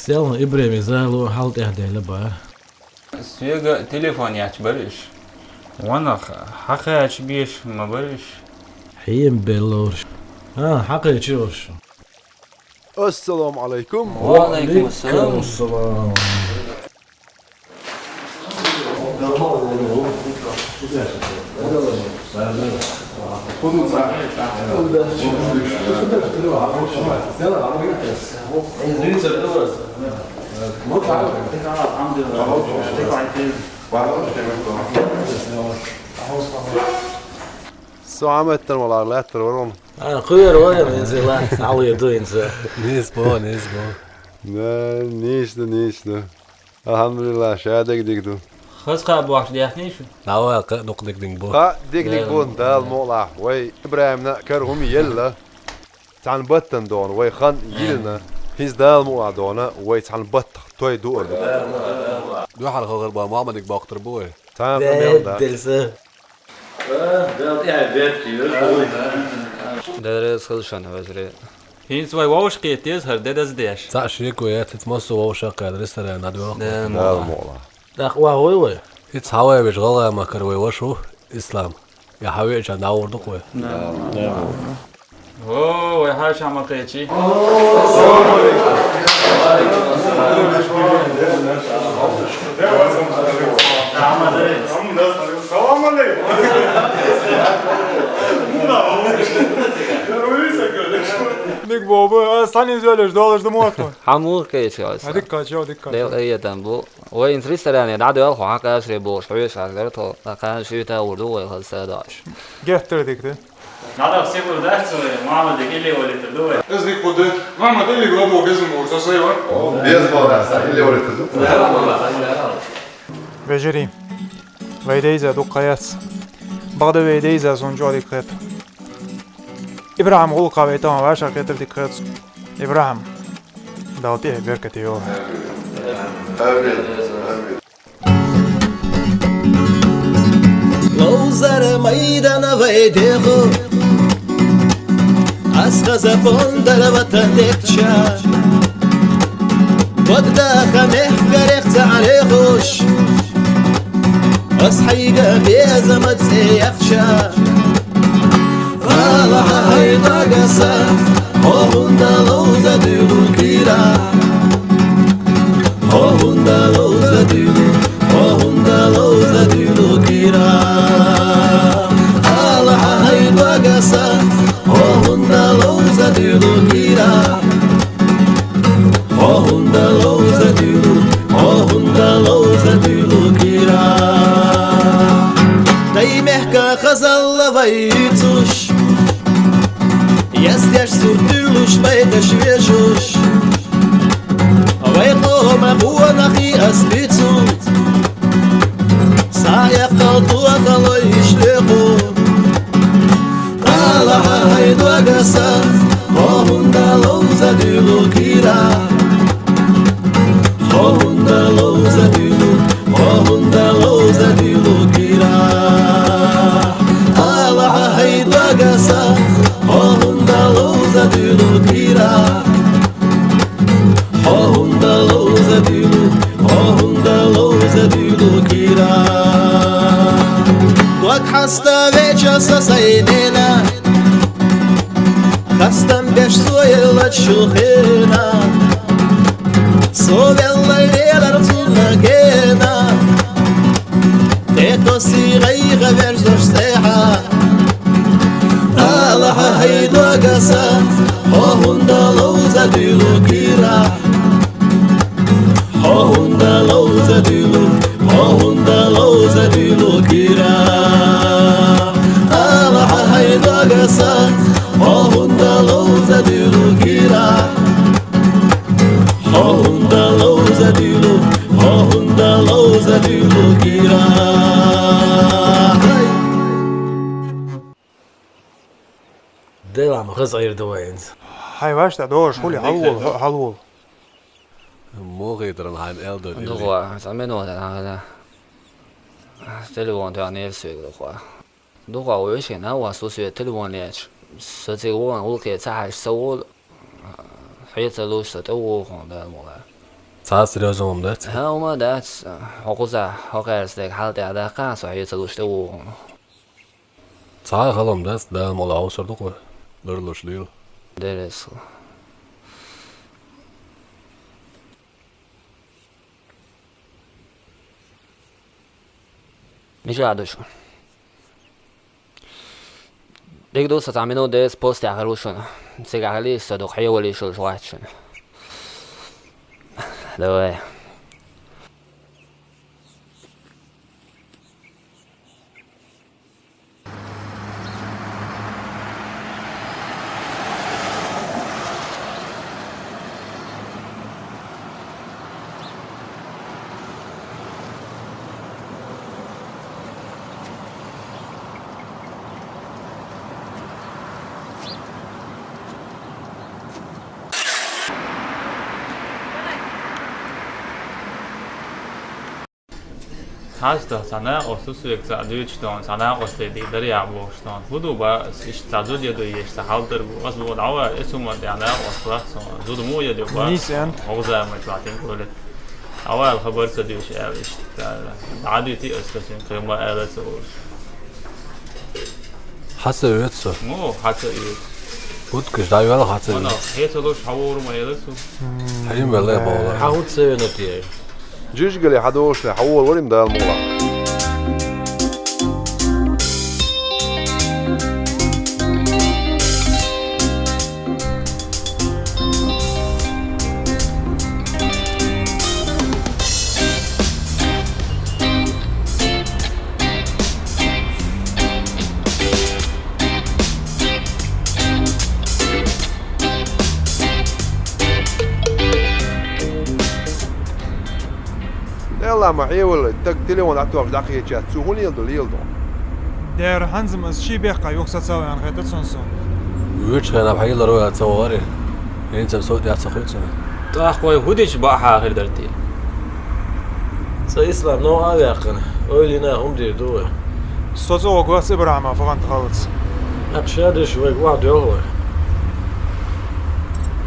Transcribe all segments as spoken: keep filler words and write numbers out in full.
Селхан, ИбрахӀима, зӀало хьалтӀехдаьлла бахара. Соьга телефон етташ бара уьш. Ванах, хьакхача безаш ма бара уьш. Хьема белла уьш. ХӀаа, хьакхаьчар уьш. Ассаламу Ӏалайкум. Ва Ӏалайкум ассалам. Со Ӏаметтан валар лаьттар вара вон. А, кхоьра вара, инзила, Ӏалуе ду инза. Нийса бо, нийса бо. Да, нийса ду, нийса ду. Алхьамдулиллах, ша дегдиг ду. Хаза кхаъ бохуш дехний шу? Давай, кхаъ дукха дегдиг бу. Кхаъ дегдиг бу, Дала мукъалахь. Вай ИбрахӀимна а кара хӀума елла. Цхьана баттана дона вай хан йилина, хӀинца Дала мукъалахь дона вай цхьана баттах той дуур ду. Дуьхьал хилгӀар бан Мухьаммадиг бохтар бу вай. Цхьана къамел дац. Дерса. Дала тӀехь бетта йойла. Деррес хила шун, вежарий. ХӀинца вай вовшахкхета деза хӀара де даза деш. Цхьаъ шеко яц, хӀинца массо а вовшахкхетта ресторан дӀадоьлху. Дала мукъалахь. ТӀаккха охьавой вай? ХӀинца хьавай вежа ГӀалгӀай-Махкара вай ваша ву, Ислам. Я хьавеача дӀагӀур ду-кх вай. О, вай хьаша ма кхечи. Салам алейкум. Ник боба, а, сани зёлеш, долаш да моту. Хьамур кхечи, а, дикка, чё, дикка. Дел, э, я там был. Вай инца ресторане дӀадоьлху, хьан кхаьшре бохуш, хьоьжуш хьажар тхо, ткъа кхаьнаш юьта а вур ду вай хаза садош. Геттара дика ду. ДӀадахьа сихур дац вай, Мухьаммадиг илли валийтар ду вай. Из дика хӀу ду. Мухьаммад, илли ладо безам бохуш, со сай ван. О, безам бохуш, илли валийтар ду. Вежарий, вай дайза дукха яц. Бакъда вай дайза суна чӀогӀа дика хет. ИбрахӀим гӀулакха вай тахана вӀашагӀкхетар дика хет. ИбрахӀим, Дала тӀехь беркате йойла. Амин. Амин. Ловзара майдана вай деху, ас хаза пондар ватан декча. Багдаха мехкарех цӀа Ӏалехуш, ас хьайга безам цӀе яхча. Аллахьа хьай дагаса, хьо хӀунда ловза дуьйлу кира? Хьо хӀунда ловза дуьйлу, хьо хӀунда ловза дуьйлу кира? Аллахьа хьай дагаса, хьо хӀунда ловза дуьйлу кира? Хьо хӀунда ловза дуьйлу, хьо хӀунда ловза дуьйлу кира? Дай мехка хазалла вай йицуш, яздеш зур дуьйлуш, байташ вешуш. Вай къома къонахий ас бицу, схьаэккхал тохалой иш лекху. Аллахьа хьай дагаса, хьо хӀунда ловза дуьйлу кира? Хьо хӀунда ловза дуьйлу, хьо хӀунда ловза дуьйлу кира? Аллахьа хьай дагаса, хьо хӀунда ловза дуьйлу кира? Хьо хӀунда ловза дуьйлу, хьо хӀунда ловза дуьйлу кира? Дог хьаста веча са сай дена, хастам беш со елла чу хена. Со велла велар цунна гена, тӀе тосси гӀайгӀа верзош цӀехьа. Аллахьа хьай дагаса, хьо хӀунда ловза дуьйлу кира? Хьо хӀунда ловза дуьйлу, хьо хӀунда ловза дуьйлу кира? Аллахьа хьай дагаса, хьо хӀунда ловза дуьйлу кира? Хьо хӀунда ловза дуьйлу, хьо хӀунда ловза дуьйлу кира? Делам хаза Ӏийр ду вайнца. Хьай вашта догӀуш хули хьалвол, хьалвол. Мохийтаран хьайна эл ду. Духва, цхьа минута нахана. Телефон тӀехь нервс вега духва. Духва вешина, вас ту свет телефон лечу. Со цига вон гӀуллакхе ца хьаьжча ца волу. Хье ца луш со тӀе вогӀу хьуна, Дала мукъалахь. Цхьа а серьёзно хӀума дац? Хьа, хӀума дац. Хьо кхузахь, хьо кхаьрца дерг хьал тӀехь даккха, со хье ца луш тӀе вогӀу хьуна. Цхьа а хала хӀума дац, Дала мукъалахь, хьовсур ду-кх вай. Лур луш лийла. Деррис. Мичахь ду шу? Дика ду, со цхьа минута деза, постехь хир ву шуна. Цигахь хилийша со дукха хьевалийша луш вац шуна. Давай. Хьаста, цхьа накъост ву соьга цхьаъ дуьйцуш тхуна, цхьа накъостий дийр дара яхь бохуш тхуна. ХӀун ду ба, иштта цхьа зуда я ду еш цхьа хьал дара бу, ас боху дӀаваха, эс хӀума тӀехь накъост вац суна. Зуда муха я ду ба? Нийса аьнна. ХӀокху заманчохь тӀе гур ду. Авал хабар ца дуьйш аьлла иштта. ДӀа а дуьтий ас, аса кхин ма аьлла ца олуш. Хьан ца оьцу со? Муха хьан ца оьцу? Уткаш дӀайоьлла хьан ца оьцу? Хье ца луш хьан вогӀур ма элира со. Хьан юм велла бохула. Хьан хӀун ца вена те? Жижигали хьан долуш хьан вогӀур варим Дала мукъалахь. Делла ма хьевала, таг телефон а тоьхча дӀакхеча, цо хӀун леладо, леладо. Дера хьанзам аса ший бехкахь юха сацалгӀан хета цунна со. Вуьрчу хенахь хьайларо а ца вогӀаре. ХӀинца-м со тӀехь ца хуьлу цунна. ТӀаккха вай хӀун дича бакъахьа хир дара те? Цкъа ислам новкъа а ваьккхина, ойла йина хӀума дийр ду вай. Со цӀа вогӀу ас ИбрахӀима фагӀанта халлац. ТӀаккха ша деш вайга охьадоьлху вай.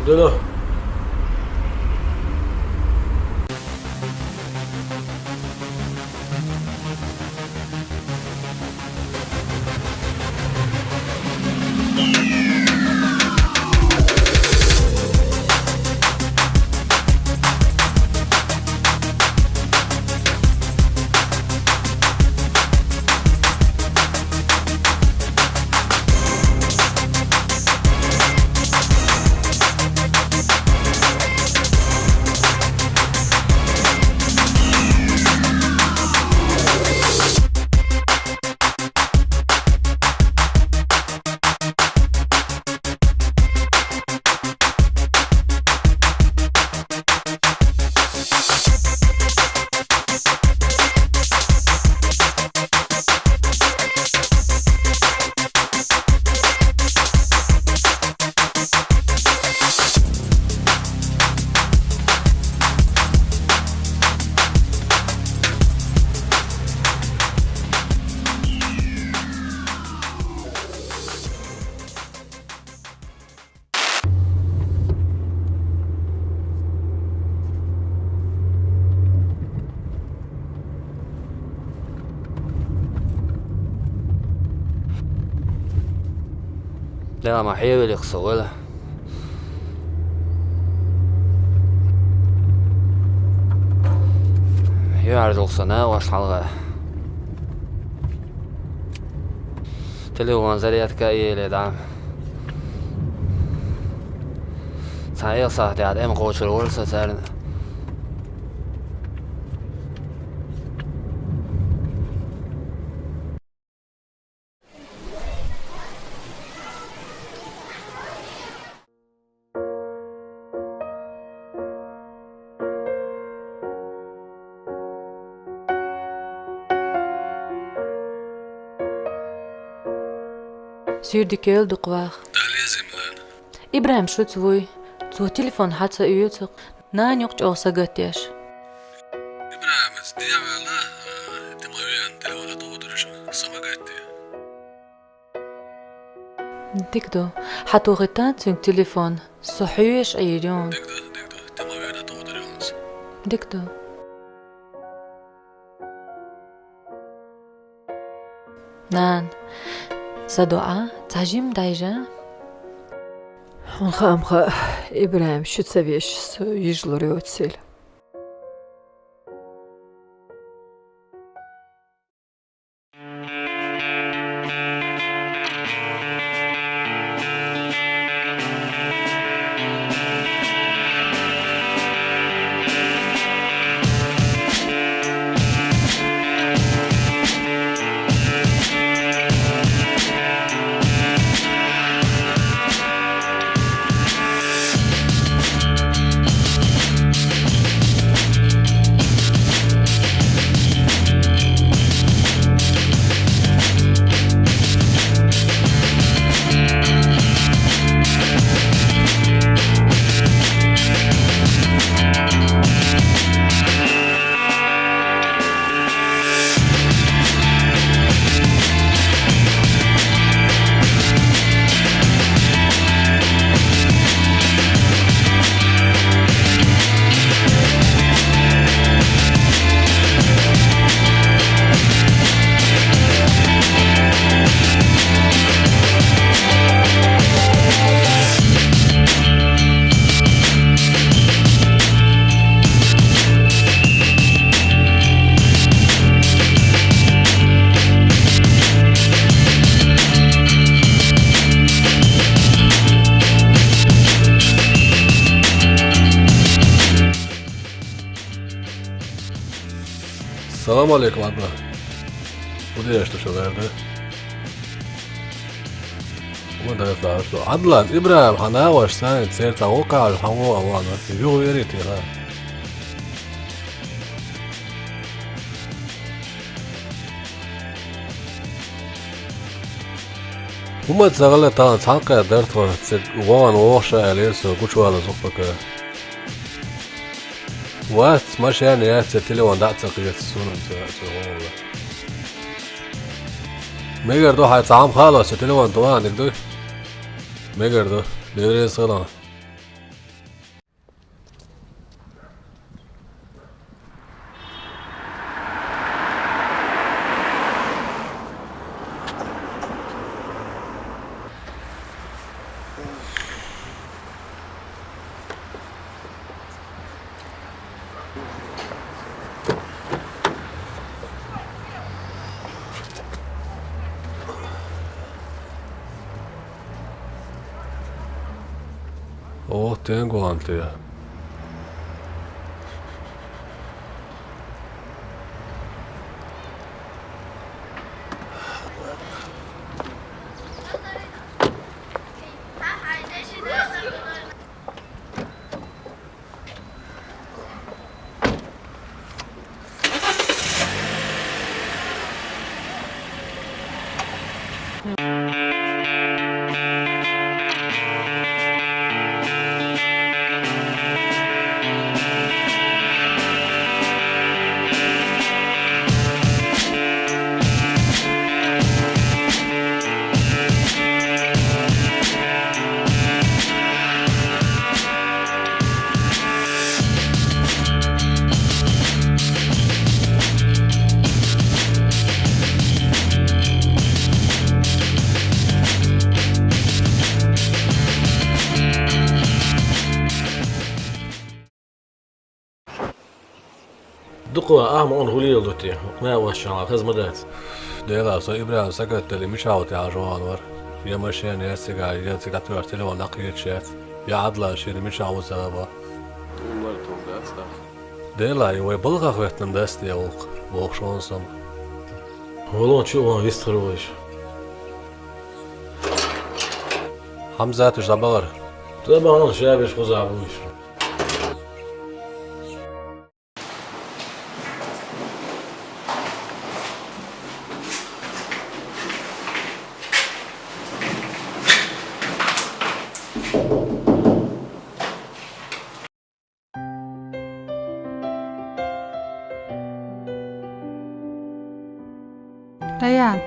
Дуьло. Дела ма хьевелих со вала. ЮхӀар дулх со накъост хьалха. Телефон зарядка а еле дӀа. Цхьа эха сахьтехь тӀема кхочур вара со царна. Суьйре дика йойла, дукха ваха. Дала реза хуьлда. ИбрахӀим шуьца вуй. Цо телефон хьан ца оьцу, нана юкъа чӀогӀа сагатдеш. ИбрахӀимаца дехьаваьлла, а, тӀе ма веана, телефон тӀе тухур дара шу. Со ма гатде. Дика ду. Хьан тухийтан цуьнга телефон? Со хьоьжуш Ӏийр ю. Дика ду, дика ду. ТӀе ма веана, тухур дара хьуна со. Дика ду. Нана, сан дуӀа, цхьа жимма дӀайижа. Хьуна хаам хаьа, ИбрахӀим шуьца веш со йижалур йоцийла. Салам алейкум, Ӏабдулла. ХӀун деш ду шу гӀерда? ХӀун деш ду? Ӏабдулла, ИбрахӀим, хьан нагӀаш санна, церта вокхаш, хьан вогӀа вана? Юха вери тела. ХӀума ца гӀала тахан цхьанкхетта дарт вара, цига вогӀан вогӀуш аьлла, со гучувала зукпака. Вац, машен яц, телефон дӀа а ца кхета, сунан ца, ца гӀолла. Мегар ду хьай цхьа хӀама хаалаш, со телефон тӀа ваьнниг дуй? Мегар ду, беррис хилан. О, тен гуанте. Дукха ва, ахма он хулийла ду те, хӀукхна а ваьшшахьа хаза ма дац. Дела, со ИбрахӀим сагатдали мичахь ву тӀехьа жоагӀа вара. Я машен, я цига, я цига тӀера телефон дӀакхеташ яц. Я Ӏадла шира мичахь ву ца хаба. Умар тум дац, да? Дела, и вай балхах веттам дац те гӀуллакх, бохуш вон сом. Валон чу ван вистхар вайш. Хьамзаташ дӀабахара. ТӀабахана шабеш хуза буйш. Раян,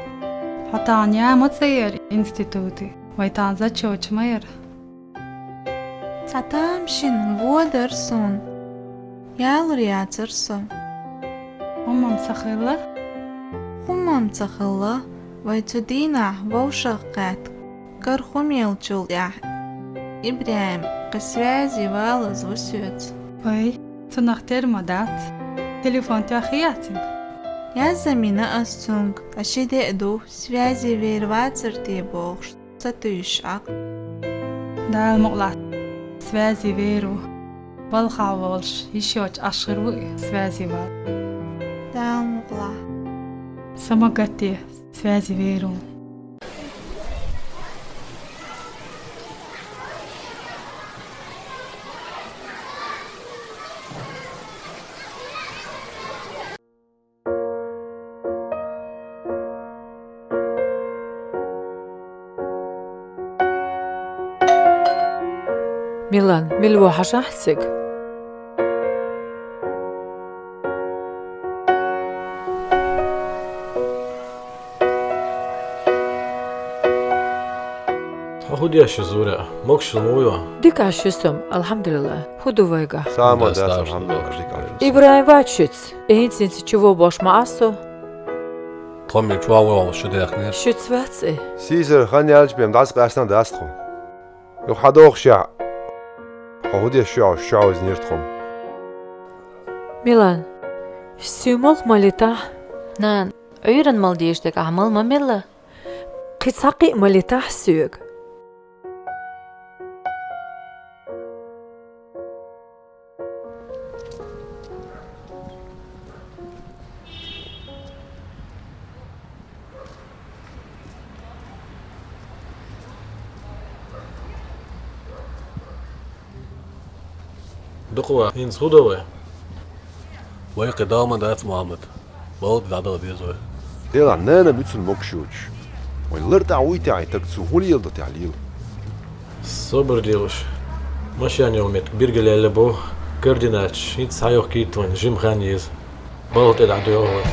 хьо тахана яа ма ца яра институте, вай тахана зачёташ ма яра. Цхьа тамашийна водар суна. Ялур яцар со. ХӀумам ца хилла? ХӀумам ца хилла, вай цу дийнахь вовшах кхаьтта, кара хӀума еллачул тӀаьхьа. ИбрахӀим кхы связи валаза ву соьца. Вай, цунах тера ма дац. Телефон тоьхна яцинга? Яззамина ас цунга, ткъа ши де а ду, связи вер вацар те бохуш. Ца туьйсуш Ӏа. Дала мукъалахь, связи вер ву. Балхахь волуш, йиш йоцуш Ӏаш хир ву и связи вала. Дала мукъалахь. Са ма гатде, связи вер ву. Милан, мила ву хьажахь цига? Хьо хӀун деш ю, Зура? Могушалла ма ву? Дика Ӏаш ю со, алхьамдулиллахӀ. ХӀун ду вайгахь? Сама дас, алхьамдулиллахӀ, дика Ӏаш ю. ИбрахӀим вац шуьца? И хӀинца-хӀинца чу вогӀуш ма Ӏа со. Тхо-м чу вогӀуш шу дехнера. Шуьца вац и? Сийсара хан яьлча бен дӀасакъаьстина дац тхо. Юха хьан дохуш яхь? Хьо хӀун деш ю, хьо чу хьовзийнера тхо-м? Милан, суьймалх ма летахь. Нана, Ӏуьйранна мала дезаш дерг ахь мала ма мелла. Кхин цхьа кхиъ ма летахь соьга. Дукха ваха, хӀинца хӀун до вай? Вай кхин догӀма дац, Мухьаммад. Балха дӀадала деза вай. Делахь, нана муьцун могуш йоцуш. Вайн лар тӀехь вуй те хьайн таг, цо хӀун леладо те лела. Собар де луш. Машен йолу меттиг биргал яьлла бу, координаташ хӀинца схьайохкийта вайна, жима хан еза. Балха тӀе дӀадоьлху вай.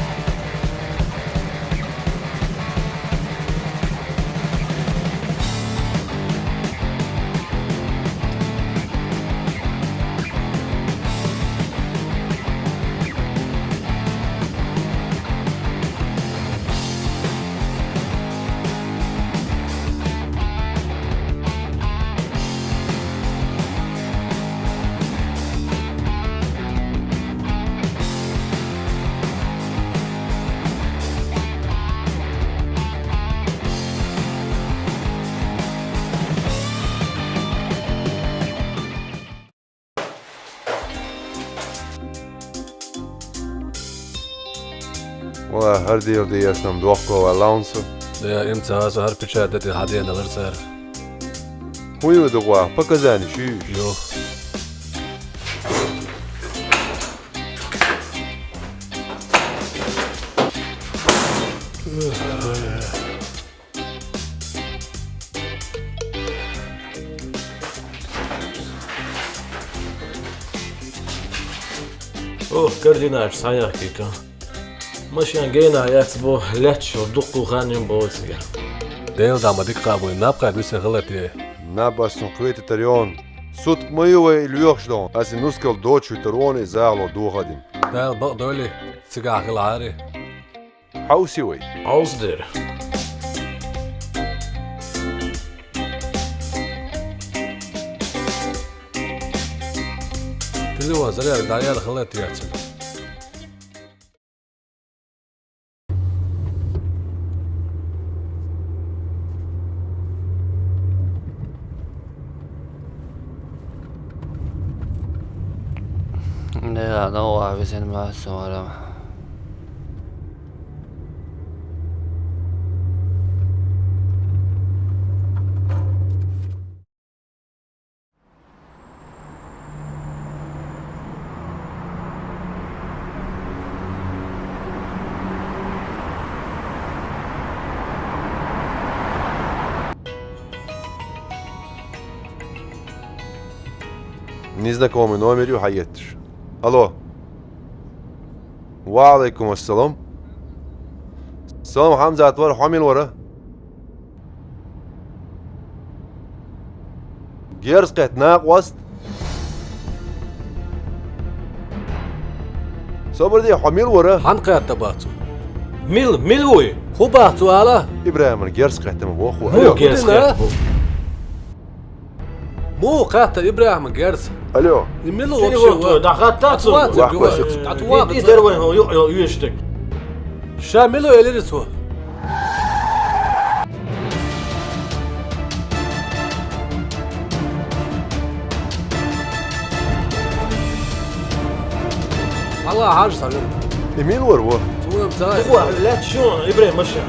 Валлахь, хӀара дела де эцна-м дохко вай лаунса. Да, им ца хьаса хӀара печать дати хьадена лар цара. ХӀун ю дукха ваха, показани чуьйш? Йо. О, координаташ схьаяхкийта. Машен генахь эцна бу, лаьтташ йолу дуккха хан йина бу цигахь. Делан дуьхьа ма дика кхаъ бу, наб кхаьдда висина хилла те? Наб ас цунна кхетийтар йону. Сутка ма ю вай и лоьхуш доху. Ас и нускал доцуш витар ву и захало дохадина. Дала бакъдолий, цигахь хилахьара. Хьовсий вай? Хьовса дера. Телефон зарядка дӀаяьлла хилла те цуьнан. Да, ну, а везен ма сорам. Незнакомый номер ю хьаетташ. Алло. Ва Ӏалайкум ассалам. Салам, Хьамзат вара, хьо мила вара? Герз кхетта накъост. Собар де, хьо мила вара? Хьан кхетта бац цо? Мила, мила вуй? ХӀун бац цо ала? ИбрахӀиман герз кхетта ма боху. Алло. Герз кхетта бу. Муха кхетта ИбрахӀиман герз? Алло. И мила вообще ва? ДӀахатта цо. ДӀатӀаваца. И дервайн хьо юкъа йолу уьш стаг. Ша мила элира цо? Хьала хьажа сан. И мила вара ву? Цунам ца. Дукха лаьтташ ю, ИбрахӀим, машен.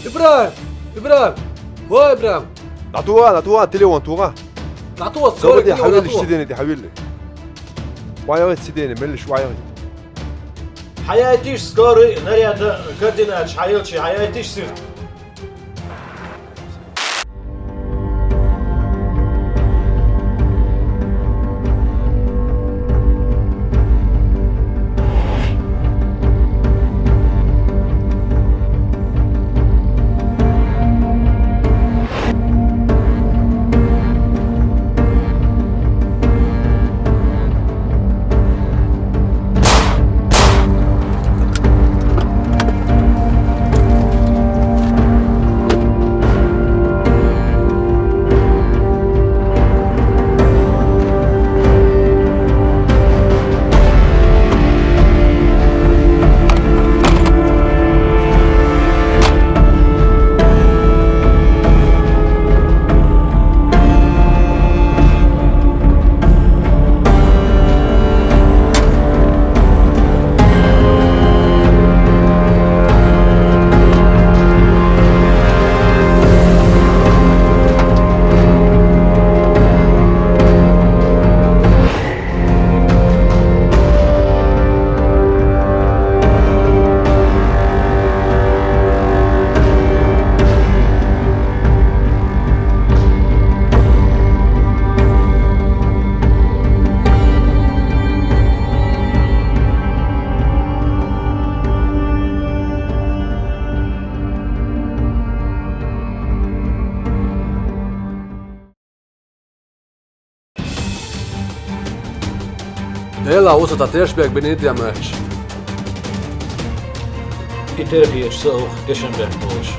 ИбрахӀим! ИбрахӀим! Ва ИбрахӀим! ДӀатугӀа, дӀатугӀа, телефон тугӀа. ДӀатугӀа, скорый, телефон дӀатугӀа. Сидене тӀе хьавилли. ВӀаягӀийта сидене, меллаш вӀаягӀийта. Хьаяйтийша скорый, наряда координаташ хьаелча, хьаяйтийша сирт. Делахь, Ӏуса цхьа тешнаберг бина и тӀе моьттуш. И тера хеташ со а ву дешнаберг болуш.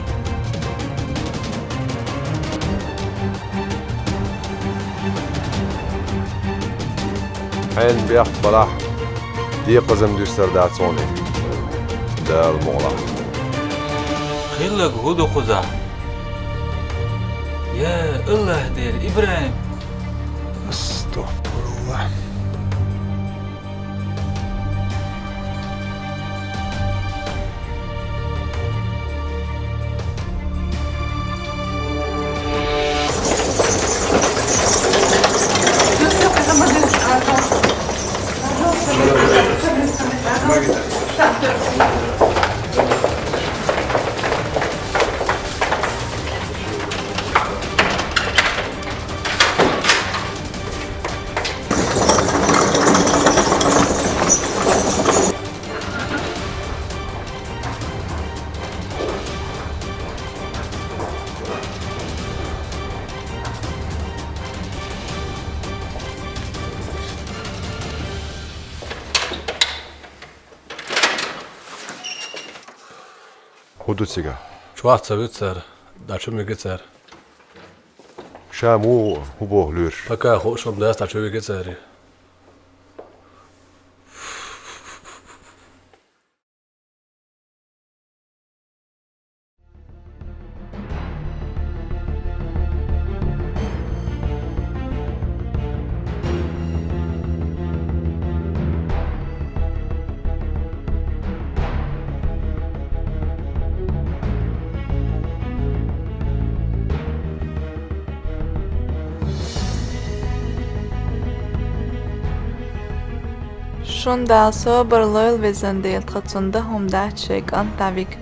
Хьенан бехк балахь, декъазам дуьсур дац хьуна, Дала мукъалахь. Хилларг хӀун ду кхузахь? Я АллахӀ Дела, ИбрахӀим! Астагфируллах. ХӀун ду цига? Чохь ца вуьту цара, дӀа чу ма вигий цара. Ша муха ву, хӀун боху лоьраш? Пока хууш хӀума дац, дӀа чу вигий цара. Шуна Дала собар лойла, везан Дела, тхан цунна дан хӀума дац шайн кӀант дӀавига.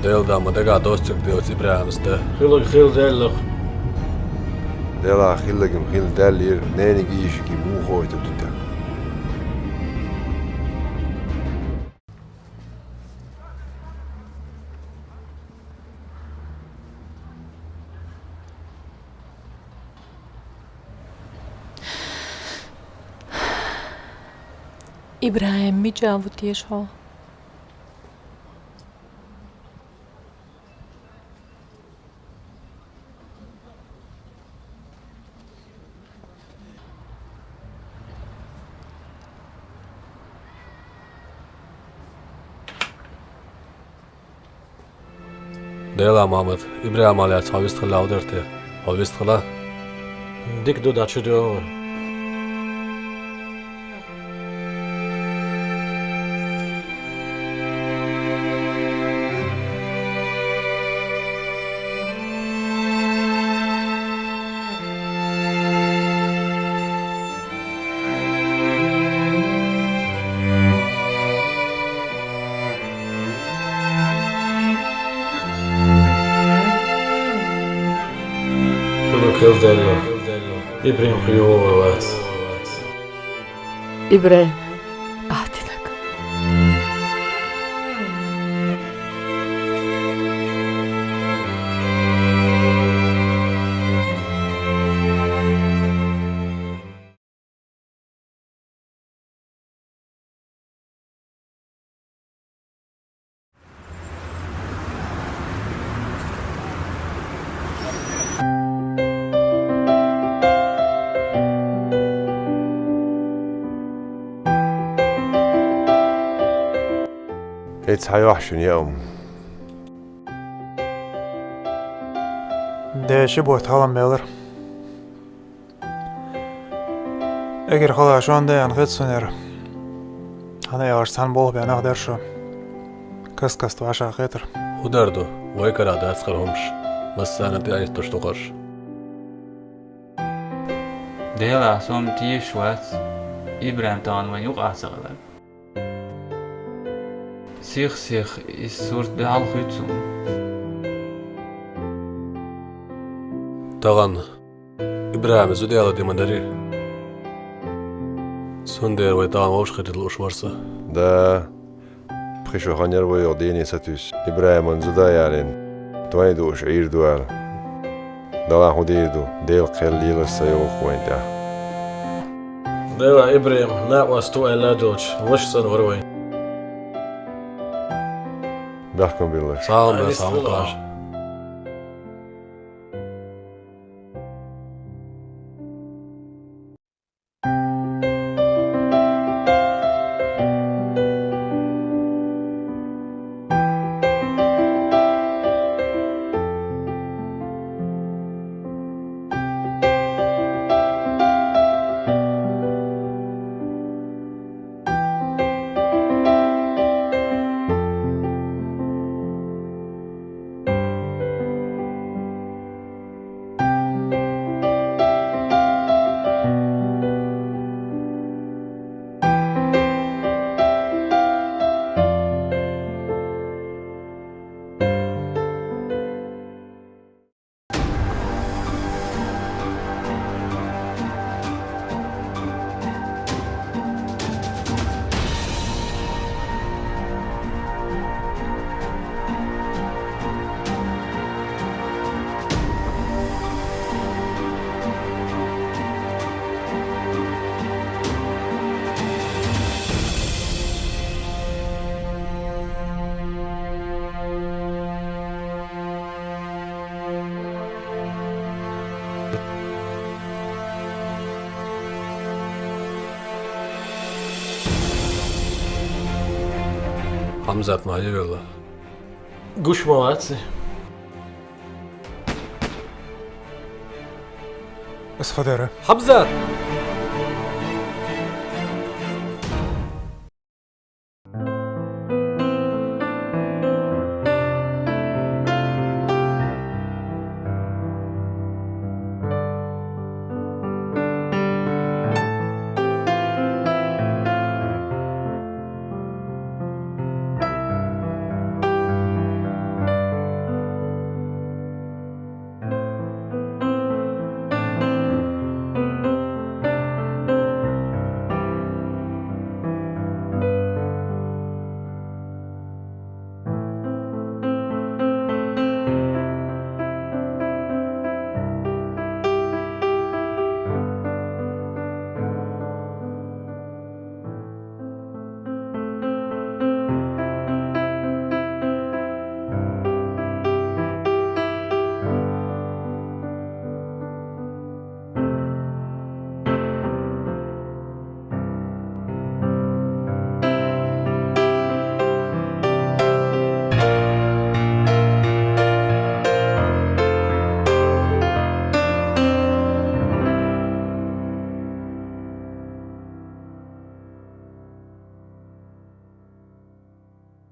Дела, ма дагахь доцург ду оцу ИбрахӀимас дан. Хилларг хилла даьлларх. Делахь хилларг-м хилла даьллера, нениг йишиг муха хоуьйтур ду тхан? ИбрахӀим, мичахь ву теша хьо? Делахь, Мохьмад, ИбрахӀима лаьцна хьо вистхилла хьо дара те? Хьо вистхилла? Дика ду, дӀа чу доьху вай. Хилларг хилла даьлларх. ИбрахӀим кхин юха ван вац. ИбрахӀим, ахь динарг. ХӀинца схьайохьу шуна яа хӀума. Дела, ши бутт хьалам белира. Эггара хала шуна деана хета суна яра. ХӀана аьлча цхьана болх бен нах дара шу. Каст-каста вӀашагӀкхетара. ХӀун дар ду, вай карахь дац хӀара хӀумаш. Массарна а тӀехӀитталуш ду хӀорш. Делахь, со-м тешаш вац, ИбрахӀим тахана вайна юкъахь ца хилар. Сих-сиха иза сурт дуьхьал хуьйцу суна. Тахана ИбрахӀима зуда яла де ма дарий? Цундела вай тахана вовшахкхетарг лууш вар со. Да, пхи шо хан яр вай оха дийне сатуьйсу. ИбрахӀиман зуда ялийна. Тхоьга дууш Ӏийр ду аьлла. Далла хӀун дийр ду, Дела кхел лелаш сан йогӀу вайн тӀехь. Дела, ИбрахӀим, накъост ву аьлла а доцуш, ваша санна вара вайн. Бехкам биллаш. Салам бе, салам бе. Хьамзат ма йоьлла. Гуш ма вац. Ас фадара. Хьамзат!